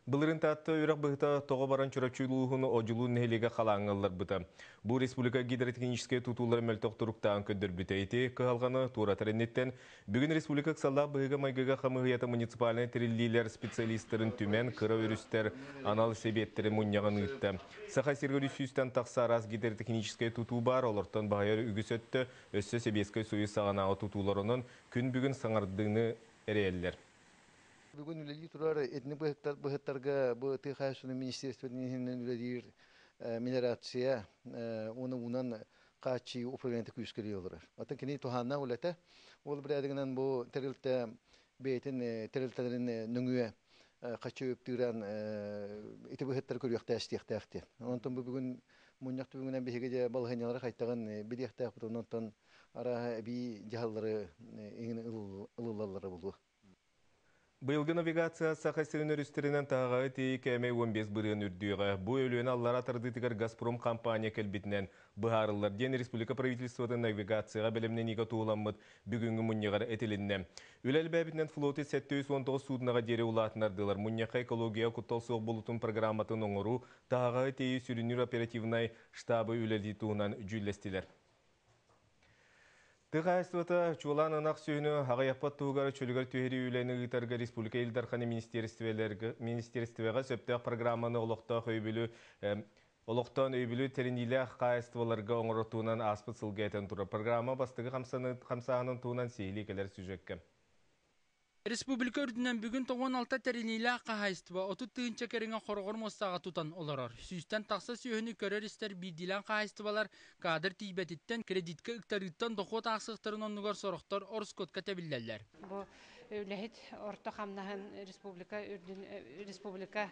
Былырыын Таатта үрэх быһыта тоҕо баран Чурапчы улууһун Одьулуун нэһилиэгэ халааҥҥа ылларбыта. Бу республика гидротехническэй тутуулара мөлтөх туруктааҕын көрдөрбүтэ. Ити кыһалҕаны туоратар инниттэн бүгүн республика ыксаллаах быһыыга-майгыга хамыыһыйата муниципальнай тэриллиилэр специалистарын түмэн кыра өрүстэр анал сэбиэттэрин мунньаҕын ыытта. Саха сиригэр 300-тэн тахса араас гидротехническэй тутуу баар, олортон баһыйар үгүс өттө өссө Сэбиэскэй Союз саҕанааҕы тутуулар, онон күн бүгүн саҥардыыны эрэйэллэр. Бүгүн үлэлии турар итини быһыттарга бу тыа хаһаайыстыбатын министерствотын иһинэн үлэлиир мелиорация уонна уунан хааччыйыы управлениета күүскэ үлэлии олорор. Оттон кини туһааннаах үлэтэ ол бэрээдэгинэн бу тэрилтэ бэйэтин тэрилтэлэрин нөҥүө хаччы үптүүрэн ити быһыттары көрүөхтээх диэн. Онтон бу бүгүн мунньах түмүгүнэн биһиги дьэ балаһыанньалары хайтаҕын билиэхтээхпит, онтон арааһа эбии дьаһаллары иҥин ылыллаллара буолуо. Быйылгы навигация Саха сирин өрүстэринэн таһаҕаһы тиэйии кээмэй 15% үрдүөҕэ. Бу Өлүөнэ аллара тардыытыгар Газпром компания кэлбитинэн быһаарыллар диэн республика правительствотын навигацияҕа бэлэмнэниигэ туһуламмыт бүгүҥҥү мунньаҕар этилиннэ. Үлэ элбээбитинэн флоты 719 суудунаҕа диэри улаатынардылар. Мунньахха экология куттал суох буолуутун программатын оҥоруу, таһаҕаһы тиэйии сүрүннүүр оперативнай штабы үлэлии туһунан дьүүллэстилэр. Тыа хаһаайыстыбата чуолаан ынах сүөһүнү аҕыйахпат туһугар чөлүгэр түһэрии үлэни ыытарга республика Ил Дархана министиэристибэҕэ сөптөөх программаны олохтоох өйөбүлү олохтоон өйөбүлү тэриниилээх хаһаайыстыбаларга оҥорор туһунан ааспыт сылга этэн турар. Программа бастакы хамсааһынын туһунан сиһилии кэлэр сюжекка. Республика үрдүнэн бүгүн 96 тэрилиилээх хаһаайыстыба 30 тыһыынча кэриҥэ хороҕор муостаҕа тутан олорор. Сүүстэн тахса сүөһүнү көрөр-истэр биирдиилээн хаһаайыстыбалар кадр тиийбэтиттэн, кредитка ыктарыыттан дохуот аахсыахтарын оннугар сорохтор ороскуотка тэбиллэллэр. Бу үлэһит орто хамнаһын республика үрдүн республика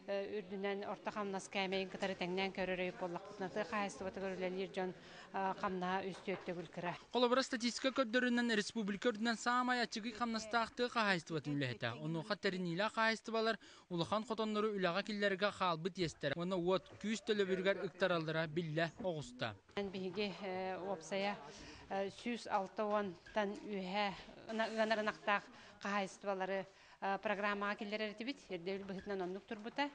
үрдүнэн орто хамнас кээмэйин кытары тэҥнээн көрөр өй буоллахпытына тыа хаһаайыстыбатыгар үлэлиир дьон хамнаһа үс түөрт төгүл кыра. Холобура, статистика көрдөрүнэн республика үрдүнэн саамай аччыгый хамнастаах тыа хаһаайыстыбатын үлэһитэ. Онуоха тэриниилээх хаһаайыстыбалар улахан хотоннору үлэҕэ киллэрэргэ хаалбыт иэстэрэ уонна уот, күүс төлөбүрүгэр ыктараллара биллэ оҕуста. Биһиги уопсайа 160-тан үөһэ ыанар ынахтаах хаһаайыстыбалары программаҕа киллэрэр этибит. Ирдэбил быһыытынан оннук турбута.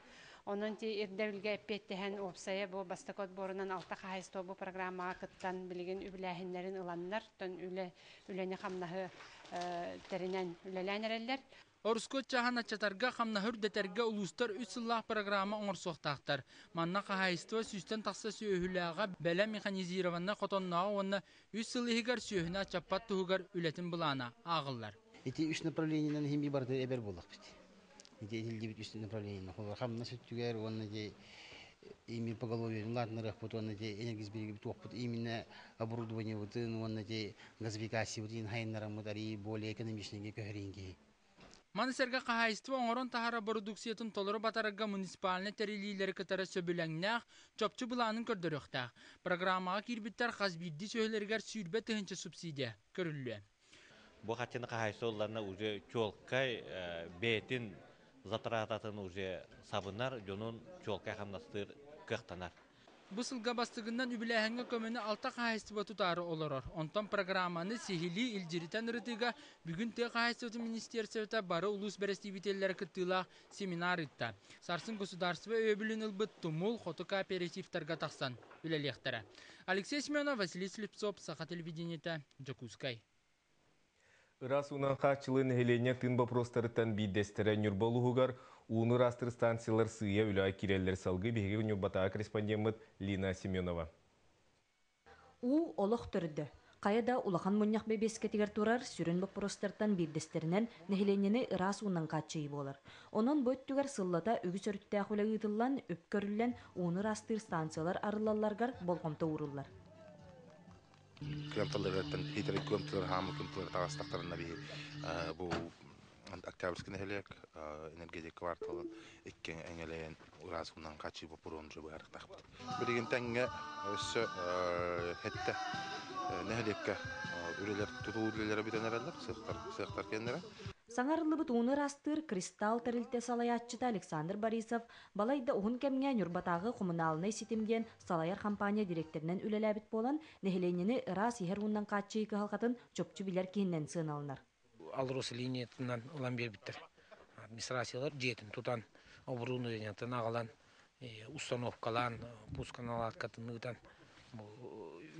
Онон ти ирдэбилгэ эппиэттэһэн уопсайа бу бастакы отборунан алта хаһаайыстыба бу программаҕа кыттан билигин үбүлээһиннэрин ыланнар, тон үлэ үлэни-хамнаһы тэринэн үлэлээн эрэллэр. Орускуот чааһын аччатарга, хамнаһы үрдэтэргэ улуустар үс сыллаах программа оҥорсуохтаахтар. Манна хаһаайыстыба сүүстэн тахса сүөһүлээҕэ, бэлэм механизированнай хотоннооҕо уонна үс сыл иһигэр сүөһүнү аччаппат туһугар үлэтин былаана ааҕыллар. Ити үс направлениенан иһин барыта эбэр буоллахпыт. Ити этиллибит үс направлениенан. Холобур, хамнас өттүгэр уонна ити именно поголовье улаатыннарыахпыт уонна ити энергосберегибит туохпут именно оборудованиебытын уонна ити газификациябытын хайыннараммыт арии более экономичныйга көһөрүн киһи. Маны сэргэ хаһаайыстыба оҥорон таһаарар бородууксуйатын толору батарарга муниципальнай тэриллиилэри кытары сөбүлэҥнээх, чопчу былаанын көрдөрүөхтээх. Программаҕа киирбиттэр хас биирдии сүөһүлэригэр 20 тыһыынча субсидия көрүллүө. Бу харчыны хаһаайыстыба ылларына уже чуолкай бэйэтин затрататын уже сабынар, дьонун чуолкай хамнастыыр кыахтанар. Бу сылга бастыгынан үбүлээһиҥҥэ көмөнү алта хаһаайыстыба тутаары олорор. Онтон программаны сиһилии илдьиритэн ырытыыга бүгүн тыа хаһаайыстыбатын министерствота бары улуус бэрэстэбиитэллэрэ кыттыылаах семинар ыытта. Сарсын государство өйөбүлүн ылбыт Тумул, Хоту кооперативтарга тахсан үлэлиэхтэрэ. Алексей Семенов, Василий Слепцов, Саха телевидениета, Дьокуускай. Ыраас уунан хааччылыы нэһилиэнньэ тыын боппуруостарыттан биирдэстэрэ. Ньурба улууһугар ууну ыраастыыр станциялар сыыйа үлэҕэ киирэллэр. Салгыы биһиги Ньурбатааҕы корреспондеммыт Лина Семенова. Уу олох төрдө. Хайа да улахан мунньах бэбиэскэтигэр турар сүрүн боппуруостартан биирдэстэринэн нэһилиэнньэни ыраас уунан хааччыйыы буолар. Онон бу өттүгэр сыллата үгүс өрүттээх үлэ ыытыллан, үп көрүллэн, ууну ыраастыыр станциялар арыллалларыгар болҕомто ууруллар. Кыамталарыттан хитрый кыамталар хаамы кыамталар таҕыстахтарына биһи бу Октябрьский нэһилиэк энергетик кварталын икки эҥэлэйэн ыраас уунан хааччыйыы боппуруоһун быһаарыахтаахпыт. Билигин тэҥҥэ өссө хэттэ нэһилиэккэ үлэлэр тутуу үлэлэрэ бүтэн эрэллэр, сыахтар сыахтар кэннэрэ. Саҥа арыллыбыт ууну ыраастыыр «Кристалл» тэрилтэ салайааччыта Александр Борисов балайда уһун кэмҥэ Ньурбатааҕы хомунаалынай ситим диэн салайар компания дириэктэринэн үлэлээбит буолан, нэһилиэнньэни ыраас иһэр уунан хааччыйыы кыһалҕатын чопчу билэр киһинэн сыаналанар. АЛРОСА линиятынан ылан биэрбиттэр. Администрациялар дьиэтин тутан, оборудованиетын аҕалан, установкалаан, пусконаладкатын ыытан бу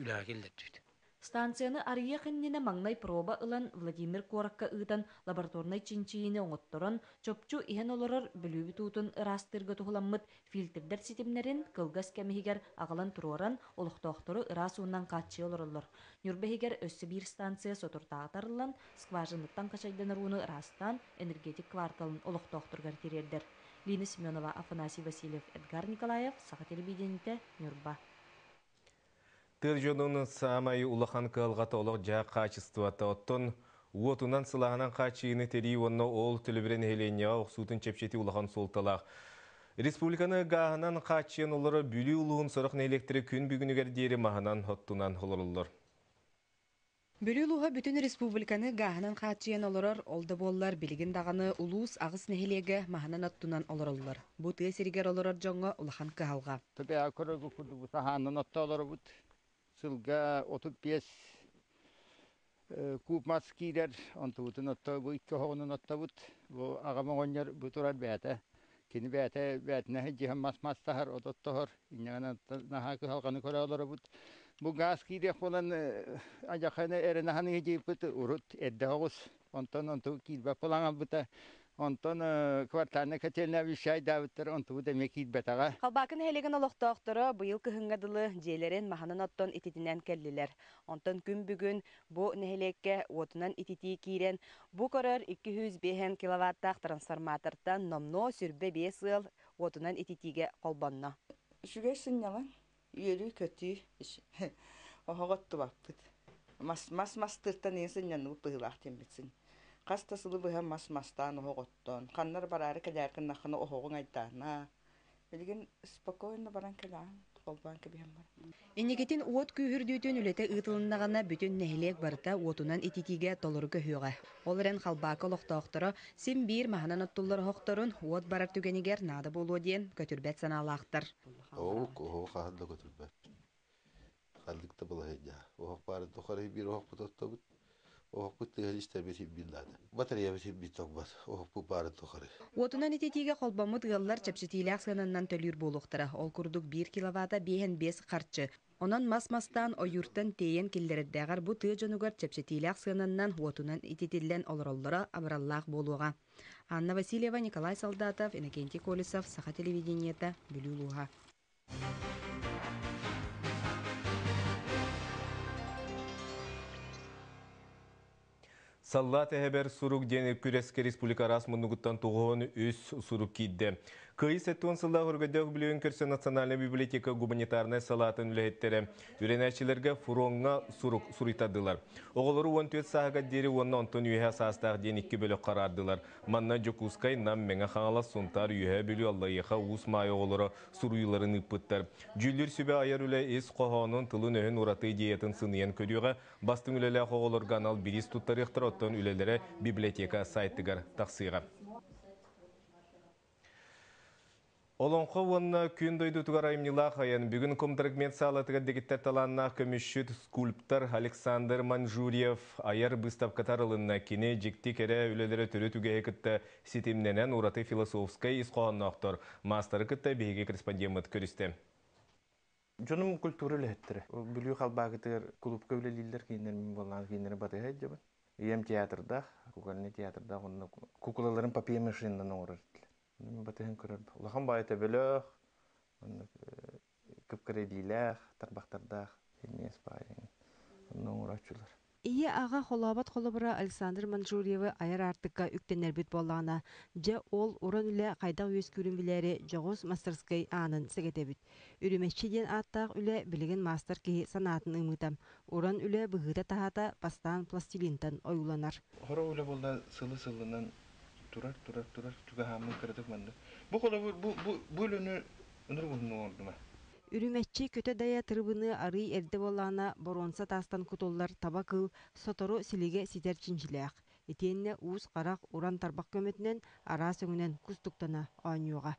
үлэҕэ киллэрдибит. Станцияны арыйыах иннинэ маҥнай проба ылан Владимир куоракка ыытан лабораторнай чинчийиини оҥотторон, чопчу иһэн олорор Бүлүүбүт уутун ыраастыырга туһуламмыт фильтрдэр ситимнэрин кылгас кэм иһигэр аҕалан туруоран, олохтоохтору ыраас уунан хааччыйа олороллор. Ньурба иһигэр өссө биир станция соторутааҕыта арыллан, скважинаттан хачайданар ууну ыраастаан, энергетик кварталын олохтоохторугар тириэрдэр. Лина Семенова, Афанасий Васильев, Эдгар Николаев, Саха телевидениетэ, Ньурба. Тыа дьонун саамай улахан кыһалҕата олох-дьаһах хаачыстыбата, оттон уотунан сылааһынан хааччыйыыны тэрийии уонна ол төлөбүрэ нэһилиэнньэҕэ охсуутун чэпчэтии улахан суолталаах. Республиканы гааһынан хааччыйан олорор Бүлүү улууһун сорох нэһилиэктэрэ күн бүгүнүгэр диэри маһынан оттунан олороллор. Бүлүү улууһа бүтүн республиканы гааһынан хааччыйан олорор, ол да буоллар билигин даҕаны улуус аҕыс нэһилиэгэ маһынан оттунан олороллор. Бу тыа сиригэр олорор дьоҥҥо улахан кыһалҕа. Төбөҕө көрөргө курдук саһаанынан отто олоробут. Сылга 35 куб мас киирэр, онтубутун отто бу икки оһоҕунан оттобут. Бу аҕам оҕонньор бу турар бэйэтэ. Кини бэйэтэ бэйэтинэ сылдьыһан мас мастаһар, от оттоһор. Инньэ наһаа кыһалҕаны көрө олоробут. Бу гаас киириэх буолан адьаханы эрэнаһан ыйдьыйбыт урут эрдэ оҕус. Онтон онту киирбэт буолан албыта. Онтон квартальнай котельная вещайдаабыттар, онтубут эмиэ киирбэтэҕэ. Халбаакы нэһилиэгин олохтоохторо быйыл кыһыҥҥа дылы дьиэлэрин маһынан оттон ититинэн кэллилэр. Онтон күн бүгүн бу нэһилиэккэ уотунан ититии киирэн, бу көрөр 205 киловаттаах трансформатортан номнуо сүрбэ биэс ыал уотунан ититиигэ холбонно. Үчүгэй сынньалаҥ, үөрүү-көтүү, оһох оттубаппыт. Мас мас мастыыртан иһин сынньанныбыт быһыылаах диэммитсин. Хас да сылы быһа мас мастаан оһох оттоон, ханна эрэ бараары кэлээр гыннаххына оһоҕуҥ айдаана. Билигин спокойно баран кэлэҕин, холбоон кэбиһэн баран. Инникитин уот күүһүрдүүтүн үлэтэ ыытылыннаҕына, бүтүн нэһилиэк барыта уотунан ититиигэ толору көһүөҕэ. Ол эрэн Халбаакы олохтоохторо син биир маһынан оттуллар оһохторун уот барар түгэнигэр наада буолуо диэн көтүрбэт санаалаахтар. Оһук, оһоҕу хаһан да көтүрбэппин. Ханнык да балаһыанньа. Оһох баарын тухары биир оһохпут оттобут. Оһохпут тыаһын истэрбит син наада. Батареябыт син биир тоҥмот. Оһохпут баарын тухары. Уотунан ититиигэ холбоммут ыаллар чэпчэтиилээх сыананнан төлүүр буолуохтара. Ол курдук биир киловата биэһэн биэс харчы. Онон мас мастаан ойууртан тиэйэн киллэрэрдээҕэр бу тыа дьонугар чэпчэтиилээх сыананнан уотунан ититиллэн олороллоро абыраллаах буолуоҕа. Анна Васильева, Николай Солдатов, Иннокентий Колесов, Саха телевидениета, Бүлүү улууһа. Саллаат эһэбэр сурук диэн күрэскэ республика араас муннугуттан туҕуһун үс сурук киирдэ. Кыайыы 70 сыллаах өргөдөөх бүлүүн көрсө Национальнай библиотека гуманитарнай салаатын үлэһиттэрэ үөрэнээччилэргэ фроҥҥа сурук суруйтардылар. Оҕолору 14 сааһыгар диэри уонна онтон үөһэ саастаах диэн икки бөлөх хараардылар. Манна Дьокуускай, Нам, Мэҥэ Хаҥалас, Сунтаар, Үөһээ Бүлүү, Аллайыаха, Уус Маайа оҕолоро суруйууларын ыыппыттар. Дьүүллүүр сүбэ айар үлэ ис хоһоонун, тылын-өһүн ураты идеятын сыныйан көрүөҕэ, бастыҥ үлэлээх оҕолорго анал бириис туттарыахтара, оттон үлэлэрэ библиотека сайтыгар тахсыаҕа. Олоҥхо уонна күн дойдутугар айымньылаах айан бүгүн Комдрагмет саалатыгар дэгиттэр талааннаах көмүсчүт скульптор Александр Манжурьев айар быыстапката арылынна. Кини дьикти кэрэ үлэлэрэ төрүт үгэһи кытта ситимнэнэн ураты философскай ис хоһоонноохтор. Маастары кытта биһиги корреспондеммыт көрүстэ. Дьонум культура үлэһиттэрэ. Бүлүү Халбаакытыгар кулуупка үлэлииллэр, кинилэр мин буоллаҕына кинилэри батыһа сылдьабын. Ийэм театрдаах, кукольнай театрдаах, онно кукулаларын папье-машинанан оҥорор этилэр. Мин батыһан көрөр. Улахан баайы төбөлөөх, онно кып-кыра илиилээх, тарбахтардаах, эмиэс баайы онно оҥорооччулар. Ийэ-аҕа холообот холобура Александр Манчжурьевы айар аартыкка үктэннэрбит буоллаҕына, дьэ ол уран үлэ хайдах үөскүүрүн билээри дьоҕус мастерскай аанын сэгэтэбит. Үрүмэччи диэн ааттаах үлэ билигин маастар киһи санаатын ымыыта. Уран үлэ быһыыта-таһаата бастаан пластилинтан ойууланар. Хоро үлэ буолла сылы-сылынан турар, турар, турар, чугаһааммын кыратык маннык. Бу холобур, бу, бу, бу үлэни ынырык уһуннук оҥордум. Үрүмэччи көтө-дайа тырыбыныы арыый эрдэ буоллаҕына, боруонса таастан кутуллар таба кыыл сотору силигэ ситэр чинчилээх. Итиэннэ уус харах, уран тарбах көмөтүнэн араас өҥүнэн кустуктана оонньуоҕа.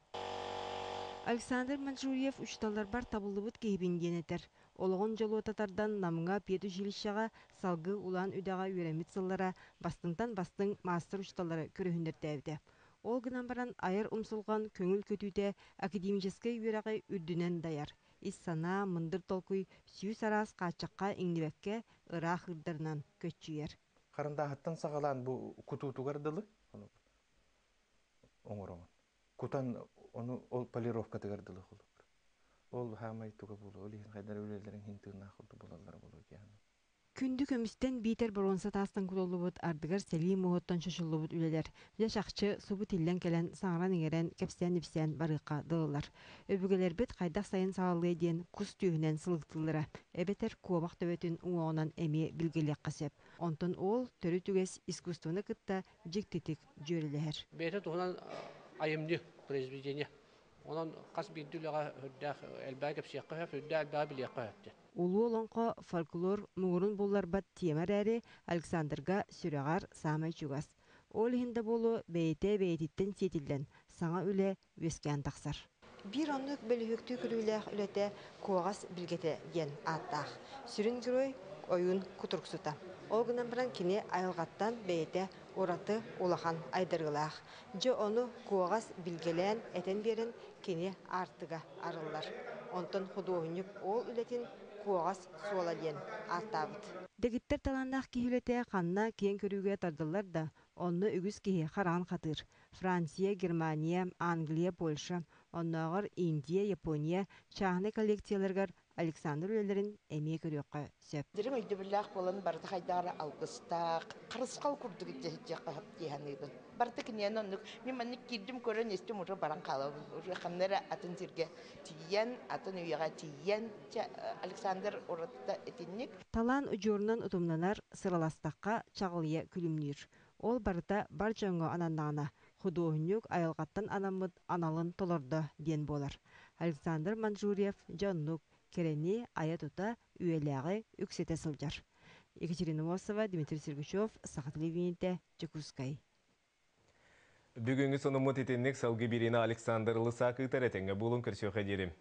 Александр Манчжурьев учууталларбар табыллыбыт киһибин диэн этэр. Олоҕун дьолуота тардан Намҥа педучилищеҕа, салгыы Улаан-Үдэҕэ үөрэммит сыллара бастыҥтан бастыҥ маастар учууталлары көрүһүннэртээбитэ. Ол гынан баран айар умсулҕан көҥүл көтүүтэ академическай үөрэҕи үрдүнэн дайар. Ис санаа, мындыр толкуй сүүс араас хааччахха иҥнибэккэ ыраах ыырдарынан көччүйэр. Харандааһыттан саҕалаан бу кутуутугар дылы оҥороҕун. Кутан ону ол полировкатыгар дылы холобур. Ол хаамай туга буолуо, ол иһин хайдар үлэлэрин иһин тыыннаах курдук булаллара буолуо диэн. Күндү көмүстэн биитэр боруонса таастан кутуллубут, ардыгар сэлии муоһуттан чочуллубут үлэлэр дьэ чахчы субу тиллэн кэлэн саҥаран-иҥэрэн, кэпсээн-ипсээн барыахха дылылар. Өбүгэлэрбит хайдах сайын саҕалыай диэн кус түөһүнэн сылыктыыллара, эбэтэр куобах төбөтүн уҥуоҕунан эмиэ билгэлиэххэ сөп. Онтон ол төрүт үгэс искусствоны кытта дьиктитик дьүөрэлэһэр. Бэйэтэ туһунан айымньы, произведение. Онон хас биирдии үлэҕэ үрдээх элбэҕи кэпсиэххэ сөп, үрдээх элбэҕи билиэххэ сөп диэн. Улуу олоҥхо фольклор муҥурун булларбат тиэмэ эрээри, Александрга сүрэҕэр саамай чугас. Ол иһин да буолуо, бэйэтэ бэйэтиттэн сиэтиллэн, саҥа үлэ үөскээн тахсар. Биир оннук бөлүһүөктүү көрүүлээх үлэтэ Куоҕас билгэтэ диэн ааттаах. Сүрүн герой ойуун кутуруксута. Ол гынан баран кини айылҕаттан бэйэтэ ураты улахан айдарыылаах. Дьэ ону Куоҕас билгэлээн этэн биэрэн кини аартыга арыллар. Онтон худуоһунньук ол үлэтин Куоҕас суола диэн ааттаабыт. Дэгиттэр талааннаах киһи үлэтэ ханна киэҥ көрүүгэ тардыллар да, онно үгүс киһи хараҕын хатыыр. Франция, Германия, Англия, Польша, оннооҕор Индия, Япония чааһынай коллекцияларыгар Александр үлэлэрин эмиэ көрүөххэ сөп. Дириҥ өйдөбүллээх буолан барыта хайдах эрэ алгыстаах, харысхал курдук илдьэ сылдьыахха сөп дии саныыбын. Барыта киниэнэ оннук. Мин маннык киирдим көрөн истим уже баран хаалабын. Уже ханна эрэ атын сиргэ тиийэн, атын үйэҕэ тиийэн, чэ, Александр уратыта итинник. Талаан удьуорунан утумнанар, сыраластахха чаҕылыйа күлүмнүүр. Ол барыта бар дьоҥҥо ананнаҕына, худуоһунньук айылҕаттан анаммыт аналын толордо диэн буолар. Александр Манчжурьев дьэ оннук кэрэни айа-тута, үйэлээҕи үксэтэ сылдьар. Екатерина Мосова, Дмитрий Сергучев, Саха телевидениетэ, Дьокуускай. Бүгүҥҥү сонуммут итинник салгыы бириинэ Александр Лысак ыытар этэҥҥэ буолун көрсүөхэ диэри.